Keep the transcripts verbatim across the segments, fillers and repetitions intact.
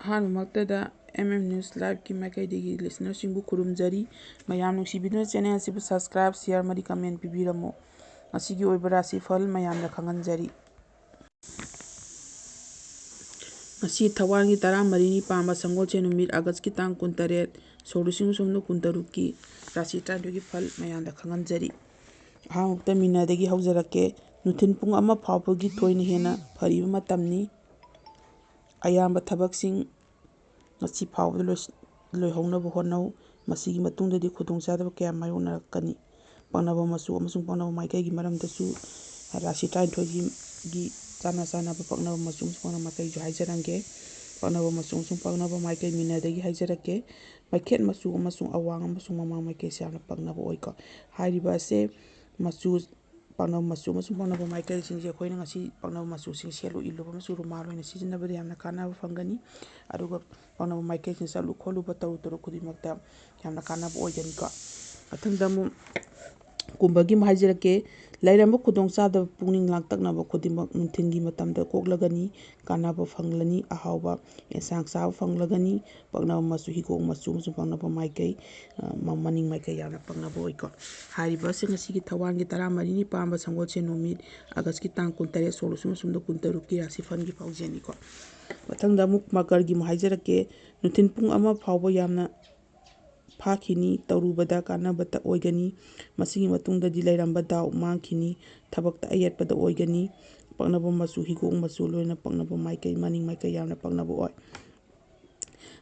ꯑꯍꯥꯟꯕꯃꯛꯇꯗ M M News Liveꯀꯤ ꯃꯥꯏꯀꯩꯗꯒꯤ listenerꯁꯤꯡꯕꯨ ꯈꯨꯔꯨꯝꯖꯔꯤ꯫ ꯃꯌꯥꯝ ꯅꯨꯡꯁꯤꯕꯤꯗꯨꯅ channel ꯑꯁꯤꯕꯨ subscribe, share ꯑꯃꯗꯤ comment ꯄꯤꯕꯤꯔꯝꯃꯨ꯫ ꯉꯁꯤꯒꯤ ꯑꯣꯏꯕ ꯔꯥꯁꯤꯐꯜ ꯃꯌꯥꯝꯗ ꯈꯪꯍꯟꯖꯔꯤ꯫ ꯉꯁꯤ ꯊꯧꯋꯥꯟꯒꯤ ꯇꯔꯥꯃꯔꯤꯅꯤ ꯄꯥꯟꯕ ꯁꯪꯒꯣꯜꯁꯦꯟ ꯅꯨꯃꯤꯠ Augustꯀꯤ ꯇꯥꯡ ꯀꯨꯟꯇꯔꯦꯠ, ꯁꯣꯛ ꯂꯤꯁꯤꯡ ꯑꯃ ꯆꯥꯝꯃꯔꯤ ꯀꯨꯟꯇꯔꯨꯛꯀꯤ ꯔꯥꯁꯤ ꯇꯔꯥꯅꯤꯊꯣꯏꯒꯤ ꯐꯜ ꯃꯌꯥꯝꯗ ꯈꯪꯍꯟꯖꯔꯤ꯫ ꯑꯍꯥꯟꯕꯃꯛꯇ ꯃꯤꯅꯗꯒꯤ ꯍꯧꯖꯔꯛꯀꯦ꯫ ꯅꯨꯡꯊꯤꯜ ꯄꯨꯡ ꯑꯃ ꯐꯥꯎꯕꯒꯤ ꯊꯣꯏꯅ ꯍꯦꯟꯅ ꯐꯔꯤꯕ ꯃꯇꯝꯅꯤ꯫ ꯑꯌꯥꯝꯕ ꯊꯕꯛꯁꯤꯡ ꯉꯁꯤ ꯐꯥꯎꯕꯗ ꯂꯣꯏꯁ-, ꯂꯣꯏꯍꯧꯅꯕ ꯍꯣꯠꯅꯧ꯫ ꯃꯁꯤꯒꯤ ꯃꯇꯨꯡꯗꯗꯤ ꯈꯨꯗꯣꯡꯆꯥꯗꯕ ꯀꯌꯥ ꯃꯥꯌꯣꯛꯅꯔꯛꯀꯅꯤ꯫ ꯄꯛꯅꯕ ꯃꯆꯨ ꯑꯃꯁꯨꯡ ꯄꯛꯅꯕ ꯃꯥꯏꯀꯩꯒꯤ ꯃꯔꯝꯗꯁꯨ ꯔꯥꯁꯤ ꯇꯔꯥꯅꯤꯊꯣꯏꯒꯤ ꯆꯥꯟꯅ ꯆꯥꯟꯅꯕ ꯄꯛꯅꯕ ꯃꯆꯨ ꯑꯃꯁꯨꯡ ꯄꯛꯅꯕ ꯃꯥꯏꯀꯩꯁꯨ ꯍꯥꯏꯖꯔꯝꯒꯦ꯫ ꯄꯛꯅꯕ ꯃꯆꯨ ꯑꯃꯁꯨꯡ ꯄꯛꯅꯕ ꯃꯥꯏꯀꯩ ꯃꯤꯅꯗꯒꯤ ꯍꯥꯏꯖꯔꯛꯀꯦ꯫ ꯃꯩꯈꯦꯠ ꯃꯆꯨ ꯑꯃꯁꯨꯡ ꯑꯋꯥꯡ ꯑꯃꯁꯨꯡ ꯃꯃꯥꯡ ꯃꯥꯏꯀꯩꯁꯦ ꯌꯥꯝꯅ ꯄꯛꯅꯕ ꯑꯣꯏꯀꯣ꯫ ꯍꯥꯏꯔꯤꯕ ꯑꯁꯦ ꯃꯆꯨ ꯄꯛꯅꯕ ꯃꯆꯨ ꯑꯃꯁꯨꯡ ꯄꯛꯅꯕ ꯃꯥꯏꯀꯩꯁꯤꯡꯁꯦ ꯑꯩꯈꯣꯏꯅ ꯉꯁꯤ ꯄꯛꯅꯕ ꯃꯆꯨꯁꯤꯡ ꯁꯦꯠꯂꯨ ꯏꯜꯂꯨꯕ ꯑꯃꯁꯨꯡ ꯔꯨꯃꯥꯜ ꯑꯣꯏꯅ ꯁꯤꯖꯤꯟꯅꯕꯗ ꯌꯥꯝꯅ ꯀꯥꯟꯅꯕ ꯐꯪꯒꯅꯤ꯫ ꯑꯗꯨꯒ ꯄꯛꯅꯕ ꯃꯥꯏꯀꯩꯁꯤꯡ ꯆꯠꯂꯨ ꯈꯣꯠꯂꯨꯕ ꯇꯧꯔꯨ ꯇꯧꯔꯨ ꯈꯨꯗꯤꯡꯃꯛꯇ ꯌꯥꯝꯅ ꯀꯥꯟꯅꯕ ꯑꯣꯏꯒꯅꯤꯀꯣ꯫ ꯃꯊꯪꯗ ꯑꯃꯨꯛ ꯀꯨꯝꯕꯒꯤ ꯑꯃ ꯍꯥꯏꯖꯔꯛꯀꯦ꯫ ꯂꯩꯔꯝꯕ ꯈꯨꯗꯣꯡꯆꯥꯗꯕ ꯄꯨꯛꯅꯤꯡ ꯂꯥꯡꯇꯛꯅꯕ ꯈꯨꯗꯤꯡꯃꯛ ꯅꯨꯡꯊꯤꯜꯒꯤ ꯃꯇꯝꯗ ꯀꯣꯛꯂꯒꯅꯤ, ꯀꯥꯟꯅꯕ ꯐꯪꯂꯅꯤ, ꯑꯍꯥꯎꯕ ꯑꯦꯟꯁꯥꯡ ꯆꯥꯕ ꯐꯪꯂꯒꯅꯤ꯫ ꯄꯛꯅꯕ ꯃꯆꯨ ꯍꯤꯒꯣꯛ ꯃꯆꯨ ꯑꯃꯁꯨꯡ ꯄꯛꯅꯕ ꯃꯥꯏꯀꯩ, ꯑ, ꯃ-, ꯃꯅꯤꯡ ꯃꯥꯏꯀꯩ ꯌꯥꯝꯅ ꯄꯛꯅꯕ ꯑꯣꯏꯀꯣ꯫ ꯍꯥꯏꯔꯤꯕꯁꯤꯡ ꯑꯁꯤꯒꯤ ꯊꯧꯋꯥꯟꯒꯤ ꯇꯔꯥꯃꯔꯤꯅꯤ ꯄꯥꯟꯕ ꯁꯪꯒꯣꯜꯁꯦꯟ ꯅꯨꯃꯤꯠ Augustꯀꯤ ꯇꯥꯡ ꯀꯨꯟꯇꯔꯦꯠ, ꯁꯣꯛ ꯂꯤꯁꯤꯡ ꯑꯃ ꯆꯥꯝꯃꯔꯤ ꯀꯨꯟꯇꯔꯨꯛꯀꯤ ꯔꯥꯁꯤꯐꯜꯒꯤ ꯄꯥꯎꯖꯦꯜꯅꯤꯀꯣ꯫ ꯃꯊꯪꯗ ꯑꯃꯨꯛ ꯃꯀꯔꯒꯤ ꯑꯃꯨꯛ ꯍꯥꯏꯖꯔꯛꯀꯦ꯫ ꯅꯨꯡꯊꯤꯜ ꯄꯨꯡ ꯑꯃ ꯐꯥꯎꯕ ꯌꯥꯝꯅ ꯐꯥꯈꯤꯅꯤ, ꯇꯧꯔꯨꯕꯗ ꯀꯥꯟꯅꯕꯇ ꯑꯣꯏꯒꯅꯤ꯫ ꯃꯁꯤꯒꯤ ꯃꯇꯨꯡꯗꯗꯤ ꯂꯩꯔꯝꯕ ꯗꯥꯎ ꯃꯥꯡꯈꯤꯅꯤ, ꯊꯕꯛꯇ ꯑꯌꯦꯠꯄꯗ ꯑꯣꯏꯒꯅꯤ꯫ ꯄꯛꯅꯕ ꯃꯆꯨ ꯍꯤꯒꯣꯛ ꯃꯆꯨ ꯂꯣꯏꯅ ꯄꯛꯅꯕ ꯃꯥꯏꯀꯩ, ꯃꯅꯤꯡ ꯃꯥꯏꯀꯩ ꯌꯥꯝꯅ ꯄꯛꯅꯕ ꯑꯣꯏ꯫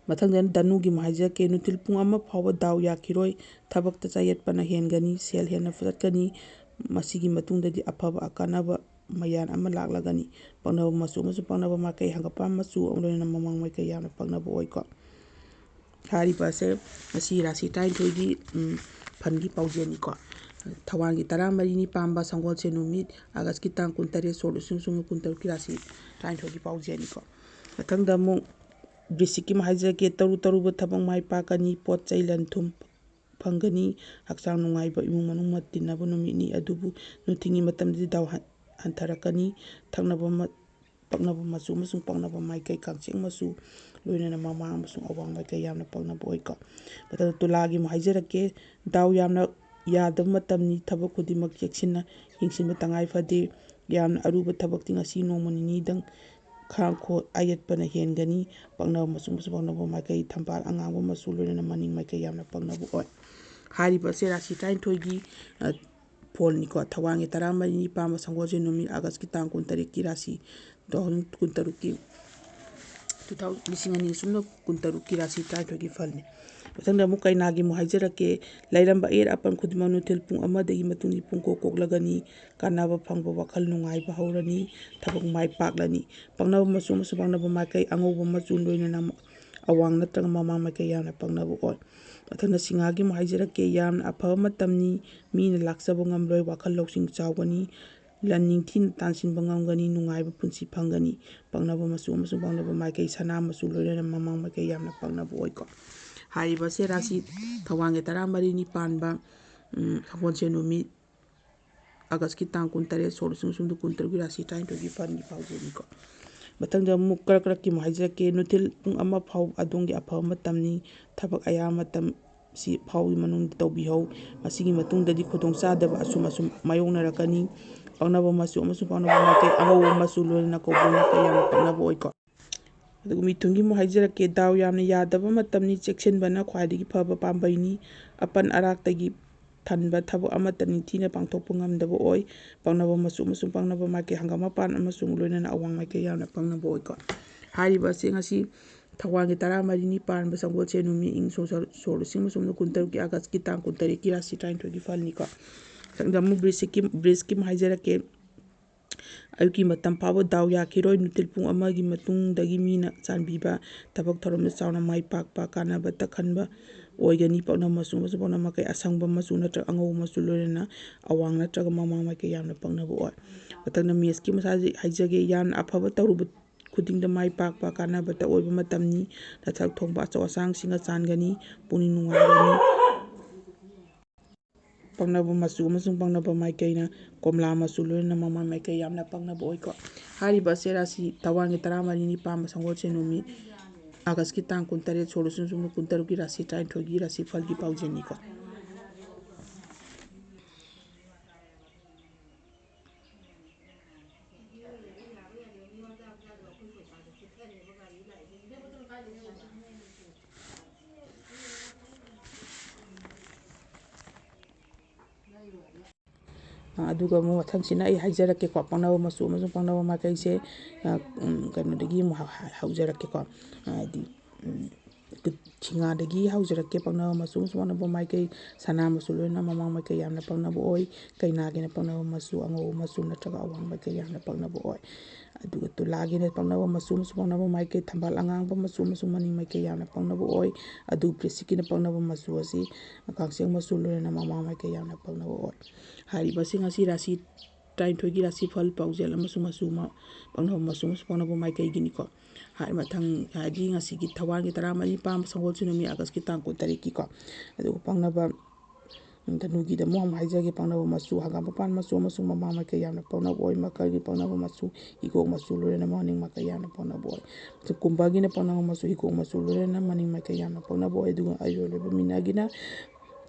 ꯃꯊꯪꯗ ꯙꯅꯨꯒꯤ ꯑꯃꯨꯛ ꯍꯥꯏꯖꯔꯛꯀꯦ꯫ ꯅꯨꯡꯊꯤꯜ ꯄꯨꯡ ꯑꯃ ꯐꯥꯎꯕ ꯗꯥꯎ ꯌꯥꯈꯤꯔꯣꯏ, ꯊꯕꯛꯇ ꯆꯌꯦꯠꯄꯅ ꯍꯦꯟꯒꯅꯤ, ꯁꯦꯜ ꯍꯦꯟꯅ ꯆꯠꯀꯅꯤ꯫ ꯃꯁꯤꯒꯤ ꯃꯇꯨꯡꯗꯗꯤ ꯑꯐꯕ ꯑꯀꯥꯟꯅꯕ ꯃꯌꯥꯝ ꯑꯃ ꯂꯥꯛꯂꯒꯅꯤ꯫ ꯄꯛꯅꯕ ꯃꯆꯨ ꯑꯃꯁꯨꯡ ꯄꯛꯅꯕ ꯃꯥꯏꯀꯩ ꯍꯪꯒꯄꯥꯟ ꯃꯆꯨ ꯑꯃ ꯂꯣꯏꯅꯅ ꯃꯃꯥꯡ ꯃꯥꯏꯀꯩ ꯌꯥꯝꯅ ꯄꯛꯅꯕ ꯑꯣꯏꯀꯣ꯫ ꯍꯥꯏꯔꯤꯕ ꯑꯁꯦ ꯉꯁꯤ ꯔꯥꯁꯤ ꯇꯔꯥꯅꯤꯊꯣꯏꯒꯤ, ꯎꯝ, ꯐꯜꯒꯤ ꯄꯥꯎꯖꯦꯜꯅꯤꯀꯣ꯫ ꯊꯧꯋꯥꯟꯒꯤ ꯇꯔꯥꯃꯔꯤꯅꯤ ꯄꯥꯟꯕ ꯁꯪꯒꯣꯜꯁꯦꯟ ꯅꯨꯃꯤꯠ Augustꯀꯤ ꯇꯥꯡ ꯀꯨꯟꯇꯔꯦꯠ, ꯁꯣꯛ ꯂꯤꯁꯤꯡ ꯑꯃ ꯆꯥꯝꯃꯔꯤ ꯀꯨꯟꯇꯔꯨꯛꯀꯤ ꯔꯥꯁꯤ ꯇꯔꯥꯅꯤꯊꯣꯏꯒꯤ ꯄꯥꯎꯖꯦꯜꯅꯤꯀꯣ꯫ ꯃꯊꯪꯗ ꯑꯃꯨꯛ ꯕ꯭ꯔꯤꯁꯤꯛꯀꯤ ꯑꯃ ꯍꯥꯏꯖꯔꯛꯀꯦ꯫ ꯇꯔꯨ ꯇꯔꯨꯕ ꯊꯕꯛ ꯃꯥꯏ ꯄꯥꯛꯀꯅꯤ, ꯄꯣꯠ ꯆꯩ ꯂꯟ ꯊꯨꯝ ꯐꯪꯒꯅꯤ, ꯍꯛꯆꯥꯡ ꯅꯨꯡꯉꯥꯏꯕ, ꯏꯃꯨꯡ ꯃꯅꯨꯡ ꯇꯤꯟꯅꯕ ꯅꯨꯃꯤꯠꯅꯤ꯫ ꯑꯗꯨꯕꯨ ꯅꯨꯡꯊꯤꯜꯒꯤ ꯃꯇꯝꯗꯗꯤ ꯗꯥꯎ ꯍꯟ-, ꯍꯟꯊꯔꯛꯀꯅꯤ꯫ ꯊꯛꯅꯕ ꯃ-, ꯄꯛꯅꯕ ꯃꯆꯨ ꯑꯃꯁꯨꯡ ꯄꯛꯅꯕ ꯃꯥꯏꯀꯩ, ꯀꯥꯡꯆꯦꯛ ꯃꯆꯨ, ꯂꯣꯏꯅꯅ ꯃꯃꯥꯡ ꯑꯃꯁꯨꯡ ꯑꯋꯥꯡ ꯃꯥꯏꯀꯩ ꯌꯥꯝꯅ ꯄꯛꯅꯕ ꯑꯣꯏꯀꯣ꯫ ꯃꯊꯪꯗ ꯇꯨꯂꯥꯒꯤ ꯑꯃꯨꯛ ꯍꯥꯏꯖꯔꯛꯀꯦ꯫ ꯗꯥꯎ ꯌꯥꯝꯅ ꯌꯥꯗꯕ ꯃꯇꯝꯅꯤ꯫ ꯊꯕꯛ ꯈꯨꯗꯤꯡꯃꯛ ꯆꯦꯛꯁꯤꯟꯅ ꯌꯦꯡꯁꯤꯟꯕ ꯇꯉꯥꯏ ꯐꯗꯦ꯫ ꯌꯥꯝꯅ ꯑꯔꯨꯕ ꯊꯕꯛꯇꯤ ꯉꯁꯤ ꯅꯣꯡꯃ ꯅꯤꯅꯤꯗꯪ ꯈꯥꯡꯈꯣ, ꯑꯌꯦꯠꯄꯅ ꯍꯦꯟꯒꯅꯤ꯫ ꯄꯛꯅꯕ ꯃꯆꯨ ꯑꯃꯁꯨꯡ ꯄꯛꯅꯕ ꯃꯥꯏꯀꯩ, ꯊꯝꯕꯥꯜ ꯑꯉꯥꯡꯕ ꯃꯆꯨ, ꯂꯣꯏꯅꯅ ꯃꯅꯤꯡ ꯃꯥꯏꯀꯩ ꯌꯥꯝꯅ ꯄꯛꯅꯕ ꯑꯣꯏ꯫ ꯍꯥꯏꯔꯤꯕ ꯑꯁꯦ ꯔꯥꯁꯤ ꯇꯔꯥꯅꯤꯊꯣꯏꯒꯤ, ꯑ, ꯐꯣꯜꯅꯤꯀꯣ꯫ ꯊꯧꯋꯥꯟꯒꯤ ꯇꯔꯥꯃꯔꯤꯅꯤ ꯄꯥꯟꯕ ꯁꯪꯒꯣꯜꯁꯦꯟ ꯅꯨꯃꯤꯠ, ꯑꯥꯒꯁꯀꯤ ꯇꯥꯡ ꯀꯨꯟꯇꯔꯦꯠꯀꯤ ꯔꯥꯁꯤ, ꯇꯨ ꯊꯥꯎꯖꯟ ꯀꯨꯟꯇꯔꯨꯛꯀꯤ, ꯇꯨ ꯊꯥꯎꯖꯟ, ꯂꯤꯁꯤꯡ ꯑꯅꯤ ꯑꯁꯨꯝꯅ ꯀꯨꯟꯇꯔꯨꯛꯀꯤ ꯔꯥꯁꯤ ꯇꯔꯥꯅꯤꯊꯣꯏꯒꯤ ꯐꯜꯅꯤ꯫ ꯃꯊꯪꯗ ꯑꯃꯨꯛ ꯀꯩꯅꯥꯒꯤ ꯑꯃꯨꯛ ꯍꯥꯏꯖꯔꯛꯀꯦ꯫ ꯂꯩꯔꯝꯕ ꯑꯌꯦꯠ ꯑꯄꯟ ꯈꯨꯗꯤꯡꯃꯛ ꯅꯨꯡꯊꯤꯜ ꯄꯨꯡ ꯑꯃꯗꯒꯤ ꯃꯇꯨꯡꯗꯤ ꯄꯨꯡꯀꯣꯛ ꯀꯣꯛꯂꯒꯅꯤ꯫ ꯀꯥꯟꯅꯕ ꯐꯪꯕ, ꯋꯥꯈꯜ ꯅꯨꯡꯉꯥꯏꯕ ꯍꯧꯔꯅꯤ꯫ ꯊꯕꯛ ꯃꯥꯏ ꯄꯥꯛꯂꯅꯤ꯫ ꯄꯛꯅꯕ ꯃꯆꯨ ꯑꯃꯁꯨꯡ ꯄꯛꯅꯕ ꯃꯥꯏꯀꯩ, ꯑꯉꯧꯕ ꯃꯆꯨ, ꯂꯣꯏꯅꯅ ꯑꯋꯥꯡ ꯅꯠꯇ꯭ꯔꯒ ꯃꯃꯥꯡ ꯃꯥꯏꯀꯩ ꯌꯥꯝꯅ ꯄꯛꯅꯕ ꯑꯣꯏ꯫ ꯃꯊꯪꯗ ꯁꯤꯡꯍꯥꯒꯤ ꯑꯃꯨꯛ ꯍꯥꯏꯖꯔꯛꯀꯦ꯫ ꯌꯥꯝꯅ ꯑꯐꯕ ꯃꯇꯝꯅꯤ꯫ ꯃꯤꯅ ꯂꯥꯛꯆꯕ ꯉꯝꯂꯣꯏ꯫ ꯋꯥꯈꯜ ꯂꯧꯁꯤꯡ ꯆꯥꯎꯒꯅꯤ꯫ ꯂꯟ ꯅꯤꯡꯊꯤꯅ ꯇꯥꯟꯁꯤꯟꯕ ꯉꯝꯒꯅꯤ꯫ ꯅꯨꯡꯉꯥꯏꯕ ꯄꯨꯟꯁꯤ ꯐꯪꯒꯅꯤ꯫ ꯄꯛꯅꯕ ꯃꯆꯨ ꯑꯃꯁꯨꯡ ꯄꯛꯅꯕ ꯃꯥꯏꯀꯩ, ꯁꯅꯥ ꯃꯆꯨ, ꯂꯣꯏꯅꯅ ꯃꯃꯥꯡ ꯃꯥꯏꯀꯩ ꯌꯥꯝꯅ ꯄꯛꯅꯕ ꯑꯣꯏꯀꯣ꯫ ꯍꯥꯏꯔꯤꯕ ꯑꯁꯦ ꯔꯥꯁꯤ ꯊꯧꯋꯥꯟꯒꯤ ꯇꯔꯥꯃꯔꯤꯅꯤ ꯄꯥꯟꯕ, ꯎꯝ, ꯁꯒꯣꯜꯁꯦꯟ ꯅꯨꯃꯤꯠ, ꯑꯥꯒꯁꯀꯤ ꯇꯥꯡ ꯀꯨꯟꯇꯔꯦꯠ, ꯁꯣꯛ ꯂꯤꯁꯤꯡ ꯑꯁꯨꯝꯗ ꯀꯨꯟꯇꯔꯨꯛꯀꯤ ꯔꯥꯁꯤ ꯇꯔꯥꯅꯤꯊꯣꯏꯒꯤ ꯐꯜꯒꯤ ꯄꯥꯎꯖꯦꯜꯅꯤꯀꯣ꯫ ꯃꯊꯪꯗ ꯑꯃꯨꯛ ꯀꯔꯛ ꯀꯔꯛꯀꯤ ꯑꯃꯨꯛ ꯍꯥꯏꯖꯔꯛꯀꯦ꯫ ꯅꯨꯡꯊꯤꯜ ꯄꯨꯡ ꯑꯃ ꯐꯥꯎ ꯑꯗꯣꯝꯒꯤ ꯑꯐꯕ ꯃꯇꯝꯅꯤ꯫ ꯊꯕꯛ ꯑꯌꯥꯝꯕ ꯃꯇꯝ ꯁꯤ ꯐꯥꯎꯒꯤ ꯃꯅꯨꯡꯗ ꯇꯧꯕꯤꯍꯧ꯫ ꯃꯁꯤꯒꯤ ꯃꯇꯨꯡꯗꯗꯤ ꯈꯨꯗꯣꯡꯆꯥꯗꯕ ꯑꯁꯨꯝ ꯑꯁꯨꯝ ꯃꯥꯌꯣꯛꯅꯔꯛꯀꯅꯤ꯫ ꯄꯛꯅꯕ ꯃꯆꯨ ꯑꯃꯁꯨꯡ ꯄꯛꯅꯕ ꯃꯥꯏꯀꯩ, ꯑꯉꯧꯕ ꯃꯆꯨ, ꯂꯣꯏꯅꯅ ꯀꯧꯕ꯭ꯔꯨ ꯃꯥꯏꯀꯩ ꯌꯥꯝꯅ ꯄꯛꯅꯕ ꯑꯣꯏꯀꯣ꯫ ꯑꯗꯨꯒ ꯃꯤꯊꯨꯟꯒꯤ ꯑꯃꯨꯛ ꯍꯥꯏꯖꯔꯛꯀꯦ꯫ ꯗꯥꯎ ꯌꯥꯝꯅ ꯌꯥꯗꯕ ꯃꯇꯝꯅꯤ꯫ ꯆꯦꯛꯁꯤꯟꯕꯅ ꯈ꯭ꯋꯥꯏꯗꯒꯤ ꯐꯕ ꯄꯥꯝꯕꯩꯅꯤ꯫ ꯑꯄꯟ ꯑꯔꯥꯛꯇꯒꯤ ꯊꯟꯕ ꯊꯕꯛ ꯑꯃꯠꯇ ꯅꯤꯡꯊꯤꯅ ꯄꯥꯡꯊꯣꯛꯄ ꯉꯝꯗꯕ ꯑꯣꯏ꯫ ꯄꯛꯅꯕ ꯃꯆꯨ ꯑꯃꯁꯨꯡ ꯄꯛꯅꯕ ꯃꯥꯏꯀꯩ, ꯍꯪꯒꯥꯝ ꯃꯄꯥꯟ ꯑꯃꯁꯨꯡ ꯂꯣꯏꯅꯅ ꯑꯋꯥꯡ ꯃꯥꯏꯀꯩ ꯌꯥꯝꯅ ꯄꯛꯅꯕ ꯑꯣꯏꯀꯣ꯫ ꯍꯥꯏꯔꯤꯕ ꯑꯁꯤ ꯉꯁꯤ ꯊꯧꯋꯥꯟꯒꯤ ꯇꯔꯥꯃꯔꯤꯅꯤ ꯄꯥꯟꯕ ꯁꯪꯒꯣꯜꯁꯦꯟ ꯅꯨꯃꯤꯠ, ꯏꯪ ꯁꯣꯛ ꯁꯣꯛ ꯂꯤꯁꯤꯡ ꯑꯃ ꯆꯥꯝꯃꯔꯤ ꯀꯨꯟꯇꯔꯨꯛꯀꯤ ꯑꯥꯒꯁꯀꯤ ꯇꯥꯡ ꯀꯨꯟꯇꯔꯦꯠꯀꯤ ꯔꯥꯁꯤ ꯇꯔꯥꯅꯤꯊꯣꯏꯒꯤ ꯐꯜꯅꯤꯀꯣ꯫ ꯃꯊꯪꯗ ꯑꯃꯨꯛ ꯕ꯭ꯔꯤꯁꯀꯤ, ꯕ꯭ꯔꯤꯁꯀꯤ ꯑꯃꯨꯛ ꯍꯥꯏꯖꯔꯛꯀꯦ꯫ ꯑꯌꯨꯛꯀꯤ ꯃꯇꯝ ꯐꯥꯎꯕ ꯗꯥꯎ ꯌꯥꯈꯤꯔꯣꯏ꯫ ꯅꯨꯡꯊꯤꯜ ꯄꯨꯡ ꯑꯃꯒꯤ ꯃꯇꯨꯡꯗꯒꯤ ꯃꯤꯅ ꯆꯥꯟꯕꯤꯕ ꯊꯕꯛ ꯊꯧꯔꯝꯗ ꯆꯥꯎꯅ ꯃꯥꯏ ꯄꯥꯛꯄ, ꯀꯥꯟꯅꯕꯇ ꯈꯟꯕ ꯑꯣꯏꯒꯅꯤ꯫ ꯄꯛꯅꯕ ꯃꯆꯨ ꯑꯃꯁꯨꯡ ꯄꯛꯅꯕ ꯃꯥꯏꯀꯩ, ꯑꯁꯪꯕ ꯃꯆꯨ ꯅꯠꯇ꯭ꯔꯒ ꯑꯉꯧꯕ ꯃꯆꯨ, ꯂꯣꯏꯅꯅ ꯑꯋꯥꯡ ꯅꯠꯇ꯭ꯔꯒ ꯃꯃꯥꯡ ꯃꯥꯏꯀꯩ ꯌꯥꯝꯅ ꯄꯛꯅꯕ ꯑꯣꯏ꯫ ꯃꯊꯪꯗ ꯃꯦꯁꯀꯤ ꯃꯁꯥꯁꯤ ꯍꯥꯏꯖꯒꯦ꯫ ꯌꯥꯝꯅ ꯑꯐꯕ ꯇꯧꯔꯨꯕ ꯈꯨꯗꯤꯡꯗ ꯃꯥꯏ ꯄꯥꯛꯄ, ꯀꯥꯟꯅꯕꯇ ꯑꯣꯏꯕ ꯃꯇꯝꯅꯤ꯫ ꯅꯊꯛ ꯊꯣꯡꯕ ꯑꯆꯧ ꯑꯁꯥꯡꯁꯤꯡꯒ ꯆꯥꯟꯒꯅꯤ꯫ ꯄꯨꯛꯅꯤꯡ ꯅꯨꯡꯉꯥꯏꯒꯅꯤ꯫ ꯄꯛꯅꯕ ꯃꯆꯨ ꯑꯃꯁꯨꯡ ꯄꯛꯅꯕ ꯃꯥꯏꯀꯩꯅ ꯀꯣꯝꯂꯥ ꯃꯆꯨ, ꯂꯣꯏꯅꯅ ꯃꯃꯥ ꯃꯥꯏꯀꯩ ꯌꯥꯝꯅ ꯄꯛꯅꯕ ꯑꯣꯏꯀꯣ꯫ ꯍꯥꯏꯔꯤꯕ ꯑꯁꯦ ꯔꯥꯁꯤ ꯊꯧꯋꯥꯟꯒꯤ ꯇꯔꯥꯃꯔꯤꯅꯤ ꯄꯥꯟꯕ ꯁꯪꯒꯣꯜꯁꯦꯟ ꯅꯨꯃꯤꯠ ꯑꯥꯒꯁꯀꯤ ꯇꯥꯡ ꯀꯨꯟꯇꯔꯦꯠ, ꯁꯣꯛꯂꯁꯨ ꯁꯨꯝꯅ ꯀꯨꯟꯇꯔꯨꯛꯀꯤ ꯔꯥꯁꯤ ꯇꯔꯥꯅꯤꯊꯣꯏꯒꯤ ꯔꯥꯁꯤ ꯐꯜꯒꯤ ꯄꯥꯎꯖꯦꯜꯅꯤꯀꯣ꯫ ꯑꯗꯨꯒ ꯑꯃꯨꯛ ꯃꯊꯪꯁꯤꯅ ꯑꯩ ꯍꯥꯏꯖꯔꯛꯀꯦꯀꯣ, ꯄꯛꯅꯕ ꯃꯆꯨ ꯑꯃꯁꯨꯡ ꯄꯛꯅꯕ ꯃꯥꯏꯀꯩꯁꯦ꯫ ꯀꯩꯅꯣꯗꯒꯤ ꯑꯃꯨꯛ ꯍꯧꯖꯔꯛꯀꯦꯀꯣ꯫ ꯍꯥꯏꯗꯤ ꯁꯤꯡꯍꯥꯗꯒꯤ ꯍꯧꯖꯔꯛꯀꯦ꯫ ꯄꯛꯅꯕ ꯃꯆꯨ ꯑꯃꯁꯨꯡ ꯄꯛꯅꯕ ꯃꯥꯏꯀꯩ: ꯁꯅꯥ ꯃꯆꯨ, ꯂꯣꯏꯅꯅ ꯃꯃꯥꯡ ꯃꯥꯏꯀꯩ ꯌꯥꯝꯅ ꯄꯛꯅꯕ ꯑꯣꯏ꯫ ꯀꯩꯅꯥꯒꯤꯅ ꯄꯛꯅꯕ ꯃꯆꯨ ꯑꯉꯧꯕ ꯃꯆꯨ ꯅꯠꯇ꯭ꯔꯒ ꯑꯋꯥꯡ ꯃꯥꯏꯀꯩ ꯌꯥꯝꯅ ꯄꯛꯅꯕ ꯑꯣꯏ꯫ ꯑꯗꯨꯒ ꯇꯨꯂꯥꯒꯤꯅ ꯄꯛꯅꯕ ꯃꯆꯨ ꯑꯃꯁꯨꯡ ꯄꯛꯅꯕ ꯃꯥꯏꯀꯩ: ꯊꯝꯕꯥꯜ ꯑꯉꯥꯡꯕ ꯃꯆꯨ ꯑꯃꯁꯨꯡ ꯃꯅꯤꯡ ꯃꯥꯏꯀꯩ ꯌꯥꯝꯅ ꯄꯛꯅꯕ ꯑꯣꯏ꯫ ꯑꯗꯨ ꯕ꯭ꯔꯤꯖꯀꯤꯅ ꯄꯛꯅꯕ ꯃꯆꯨ ꯑꯁꯤ ꯀꯥꯡꯆꯦꯡ ꯃꯆꯨ, ꯂꯣꯏꯅꯅ ꯃꯃꯥꯡ ꯃꯥꯏꯀꯩ ꯌꯥꯝꯅ ꯄꯛꯅꯕ ꯑꯣꯏ꯫ ꯍꯥꯏꯔꯤꯕꯁꯤꯡ ꯑꯁꯤ ꯔꯥꯁꯤ ꯇꯔꯥꯅꯤꯊꯣꯏꯒꯤ ꯔꯥꯁꯤꯐꯜ ꯄꯥꯎꯖꯦꯜ ꯑꯃꯁꯨꯡ ꯃꯆꯨ ꯄꯛꯅꯕ ꯃꯆꯨ ꯑꯃꯁꯨꯡ ꯄꯛꯅꯕ ꯃꯥꯏꯀꯩꯒꯤꯅꯤꯀꯣ꯫ ꯍꯥꯏ ꯃꯊꯪ ꯍꯥꯏꯗꯤ ꯉꯁꯤꯒꯤ ꯊꯧꯋꯥꯟꯒꯤ ꯇꯔꯥꯃꯔꯤ ꯄꯥꯟꯕ ꯁꯪꯒꯣꯜꯁꯦꯟ ꯅꯨꯃꯤꯠ ꯑꯥꯒꯁꯀꯤ ꯇꯥꯡ ꯀꯨꯟꯇꯔꯦꯠꯀꯤꯀꯣ꯫ ꯑꯗꯨꯒ ꯄꯛꯅꯕ ꯙꯅꯨꯒꯤꯗ ꯑꯃꯨꯛ ꯑꯃꯨꯛ ꯍꯥꯏꯖꯒꯦ꯫ ꯄꯛꯅꯕ ꯃꯆꯨ ꯍꯪꯒꯥꯝ ꯃꯄꯥꯟ ꯃꯆꯨ ꯑꯃꯁꯨꯡ ꯃꯃꯥꯡ ꯃꯥꯏꯀꯩ ꯌꯥꯝꯅ ꯄꯛꯅꯕ ꯑꯣꯏ꯫ ꯃꯀꯔꯒꯤ ꯄꯛꯅꯕ ꯃꯆꯨ ꯍꯤꯒꯣꯛ ꯃꯆꯨ, ꯂꯣꯏꯅꯅ ꯃꯅꯤꯡ ꯃꯥꯏꯀꯩ ꯌꯥꯝꯅ ꯄꯛꯅꯕ ꯑꯣꯏ꯫ ꯀꯨꯝꯚꯒꯤꯅ ꯄꯛꯅꯕ ꯃꯆꯨ ꯍꯤꯒꯣꯛ ꯃꯆꯨ, ꯂꯣꯏꯅꯅ ꯃꯅꯤꯡ ꯃꯥꯏꯀꯩ ꯌꯥꯝꯅ ꯄꯛꯅꯕ ꯑꯣꯏ꯫ ꯑꯗꯨꯒ ꯑꯔꯣꯏꯕ ꯃꯤꯅꯥꯒꯤꯅ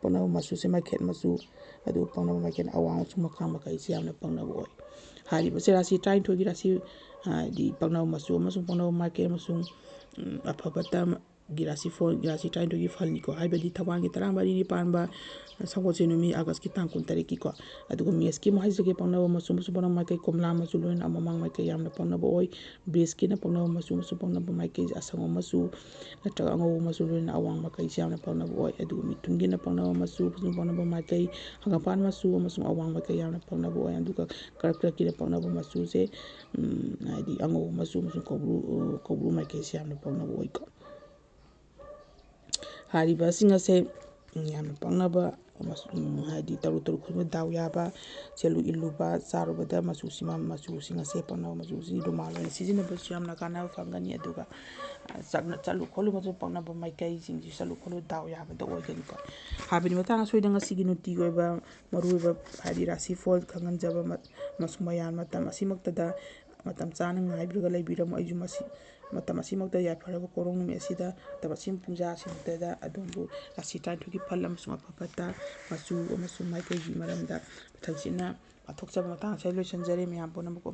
ꯄꯛꯅꯕ ꯃꯆꯨꯁꯦ ꯃꯩꯈꯦꯠ ꯃꯆꯨ, ꯑꯗꯨꯒ ꯄꯛꯅꯕ ꯃꯥꯏꯀꯩꯅ ꯑꯋꯥꯡ ꯑꯃꯁꯨꯡ ꯃꯈꯥ ꯃꯥꯏꯀꯩꯁꯦ ꯌꯥꯝꯅ ꯄꯛꯅꯕ ꯑꯣꯏ꯫ ꯍꯥꯏꯔꯤꯕꯁꯦ ꯔꯥꯁꯤ ꯇꯔꯥꯅꯤꯊꯣꯏꯒꯤ ꯔꯥꯁꯤ ꯍꯥꯏꯗꯤ ꯄꯛꯅꯕ ꯃꯆꯨ ꯑꯃꯁꯨꯡ ꯄꯛꯅꯕ ꯃꯥꯏꯀꯩ ꯑꯃꯁꯨꯡ ꯑꯐꯕꯇ ꯒꯤ ꯔꯥꯁꯤꯐꯣꯜ, ꯔꯥꯁꯤ ꯇꯔꯥꯅꯤꯊꯣꯏꯒꯤ ꯐꯜꯅꯤꯀꯣ꯫ ꯍꯥꯏꯕꯗꯤ ꯊꯧꯋꯥꯟꯒꯤ ꯇꯔꯥꯃꯔꯤꯅꯤ ꯄꯥꯟꯕ ꯁꯪꯒꯣꯜꯁꯦꯟ ꯅꯨꯃꯤꯠ ꯑꯥꯒꯁꯀꯤ ꯇꯥꯡ ꯀꯨꯟꯇꯔꯦꯠꯀꯤꯀꯣ꯫ ꯑꯗꯨꯒ ꯃꯦꯁꯀꯤ ꯑꯃꯨꯛ ꯍꯥꯏꯖꯒꯦ꯫ ꯄꯛꯅꯕ ꯃꯆꯨ ꯑꯃꯁꯨꯡ ꯄꯛꯅꯕ ꯃꯥꯏꯀꯩ: ꯀꯣꯝꯂꯥ ꯃꯆꯨ, ꯂꯣꯏꯅꯅ ꯃꯃꯥꯡ ꯃꯥꯏꯀꯩ ꯌꯥꯝꯅ ꯄꯛꯅꯕ ꯑꯣꯏ꯫ ꯕ꯭ꯔꯤꯖꯀꯤꯅ ꯄꯛꯅꯕ ꯃꯆꯨ ꯑꯃꯁꯨꯡ ꯄꯛꯅꯕ ꯃꯥꯏꯀꯩ: ꯑꯁꯪꯕ ꯃꯆꯨ ꯅꯠꯇ꯭ꯔꯒ ꯑꯉꯧꯕ ꯃꯆꯨ, ꯂꯣꯏꯅꯅ ꯑꯋꯥꯡ ꯃꯥꯏꯀꯩꯁꯦ ꯌꯥꯝꯅ ꯄꯛꯅꯕ ꯑꯣꯏ꯫ ꯑꯗꯨꯒ ꯃꯤꯊꯨꯟꯒꯤꯅ ꯄꯛꯅꯕ ꯃꯆꯨ ꯑꯃꯁꯨꯡ ꯄꯛꯅꯕ ꯃꯥꯏꯀꯩ: ꯍꯪꯒꯥꯝꯄꯥꯟ ꯃꯆꯨ ꯑꯃꯁꯨꯡ ꯑꯋꯥꯡ ꯃꯥꯏꯀꯩ ꯌꯥꯝꯅ ꯄꯛꯅꯕ ꯑꯣꯏ꯫ ꯑꯗꯨꯒ ꯀꯔꯛ ꯀꯔꯛꯀꯤꯅ ꯄꯛꯅꯕ ꯃꯆꯨꯁꯦ ꯍꯥꯏꯗꯤ ꯑꯉꯧꯕ ꯃꯆꯨ ꯑꯃꯁꯨꯡ ꯀꯧꯕ꯭ꯔꯨ, ꯀꯧꯕ꯭ꯔꯨ ꯃꯥꯏꯀꯩꯁꯦ ꯌꯥꯝꯅ ꯄꯛꯅꯕ ꯑꯣꯏꯀꯣ꯫ ꯍꯥꯏꯔꯤꯕꯁꯤꯡ ꯑꯁꯦ ꯌꯥꯝꯅ ꯄꯛꯅꯕ ꯃꯆꯨ, ꯎꯝ, ꯍꯥꯏꯗꯤ ꯇꯔꯨ ꯇꯔꯨ ꯈꯨꯗꯤꯡꯃꯛ ꯗꯥꯎ ꯌꯥꯕ, ꯁꯦꯠꯂꯨ ꯏꯜꯂꯨꯕ, ꯆꯥꯔꯨꯕꯗ ꯃꯆꯨꯁꯤꯃ, ꯃꯆꯨꯁꯤꯡ ꯑꯁꯦ ꯄꯛꯅꯕ ꯃꯆꯨꯁꯤ ꯔꯨꯃꯥꯜ ꯑꯣꯏꯅ ꯁꯤꯖꯤꯟꯅꯕꯁꯨ ꯌꯥꯝꯅ ꯀꯥꯟꯅꯕ ꯐꯪꯒꯅꯤ꯫ ꯑꯗꯨꯒ, ꯑ, ꯆꯠꯅ-, ꯆꯠꯂꯨ ꯈꯣꯠꯂꯨꯕꯗ ꯄꯛꯅꯕ ꯃꯥꯏꯀꯩꯁꯤꯡꯁꯤ ꯆꯠꯂꯨ ꯈꯣꯠꯂꯨ ꯗꯥꯎ ꯌꯥꯕꯗ ꯑꯣꯏꯒꯅꯤꯀꯣ꯫ ꯍꯥꯏꯕꯗꯤ ꯃꯇꯥꯡ ꯑꯁꯣꯏꯗ ꯉꯁꯤꯒꯤ ꯅꯨꯡꯇꯤꯒꯤ ꯑꯣꯏꯕ ꯃꯔꯨꯑꯣꯏꯕ, ꯍꯥꯏꯗꯤ ꯔꯥꯁꯤ ꯐꯣꯜ ꯈꯪꯍꯟꯖꯕ ꯃ-, ꯑꯃꯁꯨꯡ ꯃꯌꯥꯝ ꯃꯇꯝ ꯑꯁꯤꯃꯛꯇꯗ ꯃꯇꯝ ꯆꯥꯅ ꯉꯥꯏꯕꯤꯔꯒ ꯂꯩꯕꯤꯔꯝꯃꯨ꯫ ꯑꯩꯁꯨ ꯃꯁꯤ, ꯃꯇꯝ ꯑꯁꯤꯃꯛꯇ ꯌꯥꯏꯐꯔꯕ ꯀꯣꯔꯣꯡ ꯅꯨꯃꯤꯠ ꯑꯁꯤꯗ, ꯃꯇꯝ ꯑꯁꯤꯃ ꯄꯨꯡꯖꯥ ꯑꯁꯤꯃꯛꯇꯗ ꯑꯗꯣꯝꯕꯨ ꯔꯥꯁꯤ ꯇꯔꯥꯅꯤꯊꯣꯏꯒꯤ ꯐꯜ ꯑꯃꯁꯨꯡ ꯑꯐ ꯐꯠꯇ, ꯃꯆꯨ ꯑꯃꯁꯨꯡ ꯃꯥꯏꯀꯩꯒꯤ ꯃꯔꯝꯗ ꯃꯊꯪꯁꯤꯠꯅ ꯄꯥꯊꯣꯛꯆꯕ ꯃꯇꯥꯡ ꯑꯁꯤꯗ ꯂꯣꯏꯁꯤꯟꯖꯔꯦ꯫ ꯃꯌꯥꯝ ꯄꯨꯝꯅꯃꯛꯄꯨ